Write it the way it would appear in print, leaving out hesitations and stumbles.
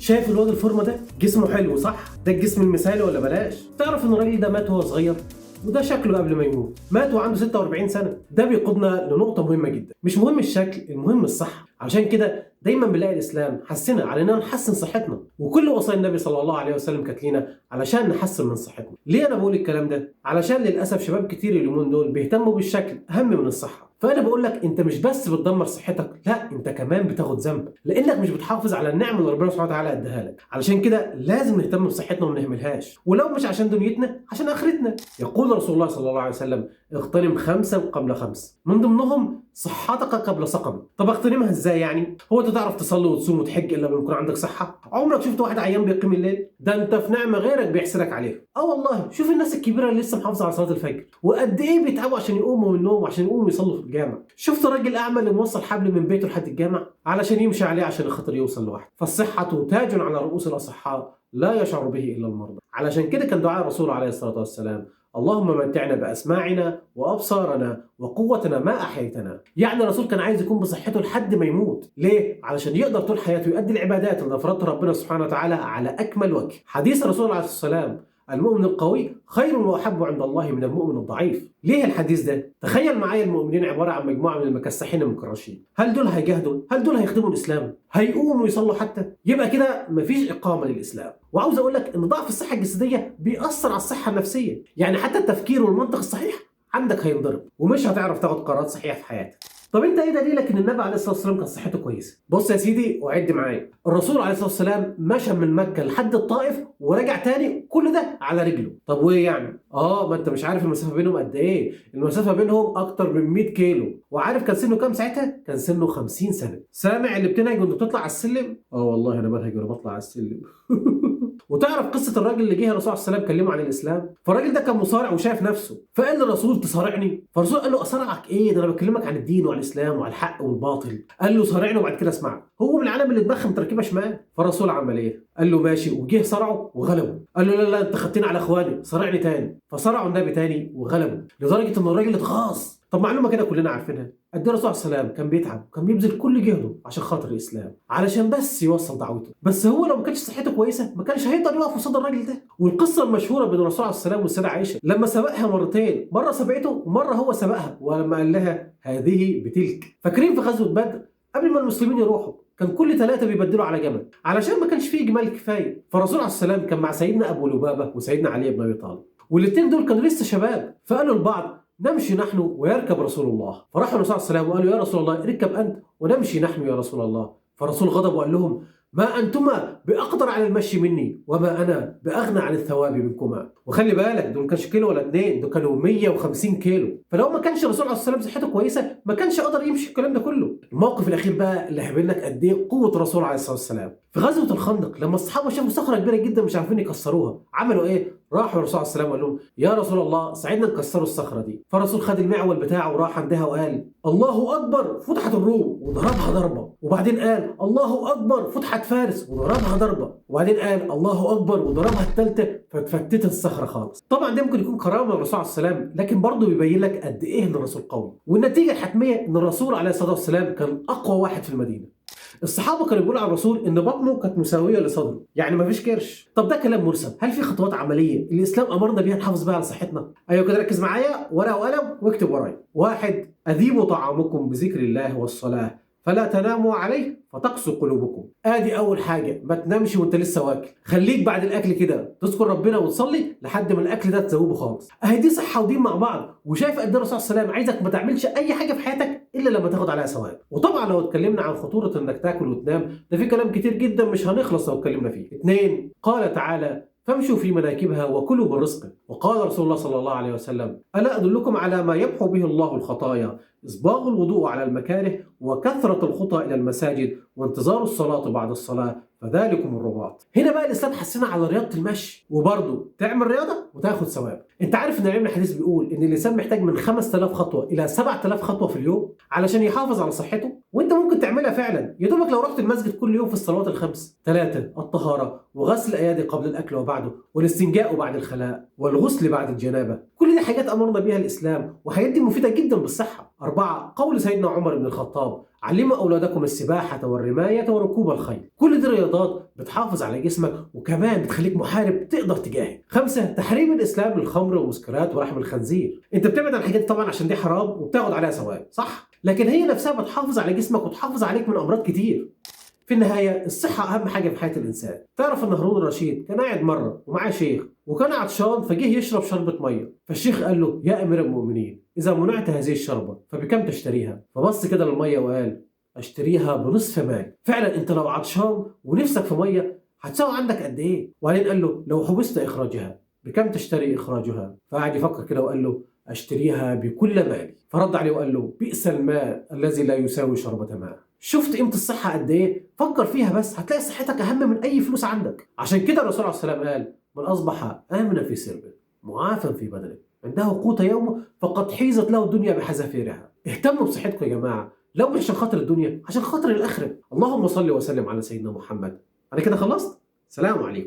شايف الواد الفورمة ده؟ جسمه حلو صح؟ ده الجسم المثالي ولا بلاش؟ تعرف ان الراجل ده مات وهو صغير؟ وده شكله قبل ما يموت، مات وعنده 46 سنة. ده بيقودنا لنقطة مهمة جدا، مش مهم الشكل، المهم الصحة. عشان كده دايما بنلاقي الاسلام حسنا على اننا نحسن صحتنا، وكل وصايا النبي صلى الله عليه وسلم كانت لينا علشان نحسن من صحتنا. ليه انا بقول الكلام ده؟ علشان للاسف شباب كتير اليومين دول بيهتموا بالشكل اهم من الصحة. فانا بقول لك انت مش بس بتدمر صحتك، لا انت كمان بتاخد ذنب، لانك مش بتحافظ على النعمة اللي ربنا سبحانه وتعالى اداها لك. علشان كده لازم نهتم بصحتنا وما نهملهاش، ولو مش عشان دنيتنا عشان اخرتنا. يقول رسول الله صلى الله عليه وسلم: اغتنم 5 قبل 5، من ضمنهم صحتك قبل سقمك. طب اغتنمها ازاي يعني؟ هو انت تعرف تصلي وتصوم وتحج الا لما يكون عندك صحة؟ عمرك شفت واحد عيان بيقيم الليل؟ ده انت في نعمه غيرك بيحسدك عليها. اه والله، شوف الناس الكبيرة اللي لسه محافظة على صلاة الفجر وقد ايه بيتعبوا عشان يقوموا من النوم وعشان يقوموا يصلوا في الجامع. شفت راجل اعمى اللي موصل حبل من بيته لحد الجامع علشان يمشي عليه عشان خاطر يوصل لوحده. فالصحه تاج على رؤوس الاصحاء لا يشعر به الا المرضى. علشان كده كان دعاء الرسول عليه الصلاة والسلام: اللهم متعنا بأسماعنا وأبصارنا وقوتنا ما أحييتنا. يعني الرسول كان عايز يكون بصحته لحد ما يموت. ليه؟ علشان يقدر طول حياته يؤدي العبادات اللي فرضها ربنا سبحانه وتعالى على أكمل وجه. حديث الرسول عليه الصلاة والسلام: المؤمن القوي خير وأحب عند الله من المؤمن الضعيف. ليه الحديث ده؟ تخيل معايا المؤمنين عبارة عن مجموعة من المكسحين المكرشين، هل دول هيجاهدوا؟ هل دول هيخدموا الإسلام؟ هيقوموا يصلوا حتى؟ يبقى كده مفيش إقامة للإسلام. وعاوز أقول لك إن ضعف الصحة الجسدية بيأثر على الصحة النفسية، يعني حتى التفكير والمنطق الصحيح عندك هينضرب ومش هتعرف تاخد قرارات صحيحة في حياتك. طب انت ايه دليلك ان النبي عليه الصلاة والسلام كان صحته كويسة؟ بص يا سيدي وعد معايا، الرسول عليه الصلاة والسلام مشى من مكة لحد الطائف ورجع تاني، كل ده على رجله. طب وايه يعني؟ ما انت مش عارف المسافة بينهم قد ايه؟ المسافة بينهم اكتر من 100 كيلو. وعارف كان سنة كام ساعتها؟ كان سنة 50 سنة. سامع اللي بتنهج وانت بتطلع على السلم؟ والله انا بنهج وانا بطلع على السلم. وتعرف قصة الراجل اللي جه الرسول عليه السلام كلمة عن الاسلام؟ فالراجل ده كان مصارع وشايف نفسه، فقال للرسول: تصارعني؟ فالرسول قال له: اصارعك ايه؟ ده انا بكلمك عن الدين وعن الاسلام وعن الحق والباطل. قال له: صارعني وبعد كده اسمعك. هو من العالم اللي دماغهم متركبه شمال. فالرسول عمل ايه؟ قال له ماشي، وجه صرعه وغلبه. قال له: لا لا انت خدتني على اخواني، صارعني تاني. فصرعه النبي تاني وغلبه، لدرجة ان الراجل اتغاظ. طب معلومة كده كلنا عارفينها، قد ايه الرسول عليه السلام كان بيتعب وكان بيبذل كل جهده عشان خاطر الاسلام، علشان بس يوصل دعوته. بس هو لو ما كانش صحته كويسة ما كانش هيقدر يقف قصاد الراجل ده. والقصه المشهورة بين الرسول عليه السلام والسيدة عائشة لما سبقها مرتين، مرة سبقته ومرة هو سبقها، ولما قال لها هذه بتلك. فاكرين في غزوة بدر قبل ما المسلمين يروحوا كان كل 3 بيبدلوا على جمل علشان ما كانش فيه جمال كفاية. فالرسول عليه السلام كان مع سيدنا ابو لبابه وسيدنا علي بن ابي طالب، والاثنين دول كانوا لسه شباب، فقالوا لبعض: نمشي نحن ويركب رسول الله. فراحوا الرسول عليه السلام وقالوا: يا رسول الله اركب انت ونمشي نحن يا رسول الله. فالرسول غضب وقال لهم: ما انتما باقدر على المشي مني وما انا باغنى عن الثواب منكما. وخلي بالك دول ما كانش كيلو ولا 2، دول كانوا 150 كيلو. فلو ما كانش الرسول عليه السلام صحته كويسة ما كانش قدر يمشي الكلام ده كله. الموقف الاخير بقى اللي هيبين لك قد ايه قوة الرسول عليه الصلاة والسلام، في غزوة الخندق لما الصحابة شافوا صخرة كبيرة جدا مش عارفين يكسروها، عملوا ايه؟ راحوا الرسول عليه السلام وقال لهم: يا رسول الله ساعدنا نكسروا الصخرة دي. فالرسول خد المعول بتاعه وراح عندها وقال: الله اكبر فتحت الروم، وضربها ضربه. وبعدين قال: الله اكبر فتحت فارس، وضربها ضربه. وبعدين قال: الله اكبر، وضربها الثالثة، فاتفتت الصخرة خالص. طبعا ده ممكن يكون كرامة للرسول عليه السلام، لكن برضه بيبين لك قد ايه ان الرسول قوي. والنتيجة الحتميه ان الرسول عليه الصلاة والسلام كان اقوى واحد في المدينة. الصحابة كانوا بيقولوا على الرسول ان بطنه كانت مساوية لصدره، يعني مفيش كرش. طب ده كلام مرسل، هل في خطوات عملية الاسلام امرنا بيها نحافظ بيها على صحتنا؟ ايوه كده، ركز معايا، ورقة وقلم واكتب ورايا. 1، اذيبوا طعامكم بذكر الله والصلاة فلا تناموا عليه فتقسو قلوبكم. ادي اول حاجة، ما تنامش وانت لسه واكل، خليك بعد الاكل كده تذكر ربنا وتصلي لحد ما الاكل ده تذوبه خالص. اهي دي صحة ودين مع بعض. وشايف قد ايه الرسول صلى الله عليه وسلم عايزك ما تعملش اي حاجة في حياتك الا لما تاخد عليها ثواب. وطبعا لو اتكلمنا عن خطورة انك تاكل وتنام ده في كلام كتير جدا مش هنخلص لو اتكلمنا فيه. 2، قال تعالى: فامشوا في مناكبها وكلوا من رزقه. وقال رسول الله صلى الله عليه وسلم: ألا أدلكم على ما يمحو به الله الخطايا؟ إسباغ الوضوء على المكاره، وكثرة الخطى إلى المساجد، وانتظار الصلاة بعد الصلاة، فذلكم الرباط. هنا بقى الإسلام حسنا على رياضة المشي، وبرضه تعمل رياضة وتاخد ثواب. أنت عارف إن العلم الحديث بيقول إن الإنسان محتاج من 5000 خطوة إلى 7000 خطوة في اليوم علشان يحافظ على صحته، وأنت ممكن تعملها فعلا يا دوبك لو رحت المسجد كل يوم في الصلوات الخمس. 3، الطهارة وغسل الأيادي قبل الأكل وبعده، والاستنجاء بعد الخلاء، والغسل بعد الجنابة. كل دي حاجات أمرنا بيها الإسلام، وحاجات دي مفيدة جدا بالصحة. 4، قول سيدنا عمر بن الخطاب: علموا أولادكم السباحة والرماية وركوب الخيل. كل دي رياضات بتحافظ على جسمك وكمان بتخليك محارب تقدر تجاهد. 5، تحريم الإسلام للخمر والمسكرات ولحم الخنزير. أنت بتبعد عن الحاجات دي طبعا عشان دي حرام وبتاخد عليها ثواب، صح؟ لكن هي نفسها بتحافظ على جسمك وتحافظ عليك من أمراض كتير. في النهاية الصحة أهم حاجة في حياة الإنسان. تعرف إن هارون الرشيد كان قاعد مرة ومعاه شيخ وكان عطشان، فجه يشرب شربة مية، فالشيخ قال له: يا أمير المؤمنين، إذا منعت هذه الشربة فبكم تشتريها؟ فبص كده للمية وقال: أشتريها بنصف مال. فعلا أنت لو عطشان ونفسك في مية هتساوي عندك قد إيه؟ وبعدين قال له: لو حبست إخراجها بكم تشتري إخراجها؟ فقعد يفكر كده وقال له: أشتريها بكل مالي. فرد عليه وقال له: بئس الماء الذي لا يساوي شربة ماء. شفت قيمة الصحة قد إيه؟ فكر فيها بس، هتلاقي صحتك أهم من أي فلوس عندك. عشان كده الرسول عليه الصلاة والسلام قال: من أصبح آمنا في سربه معافا في بدنه عنده قوت يومه فقد حيزت له الدنيا بحذافيرها. اهتموا بصحتكم يا جماعة، لو مش عشان خاطر الدنيا عشان خاطر الآخرة. اللهم صل وسلم على سيدنا محمد. أنا كده خلصت، سلام عليكم.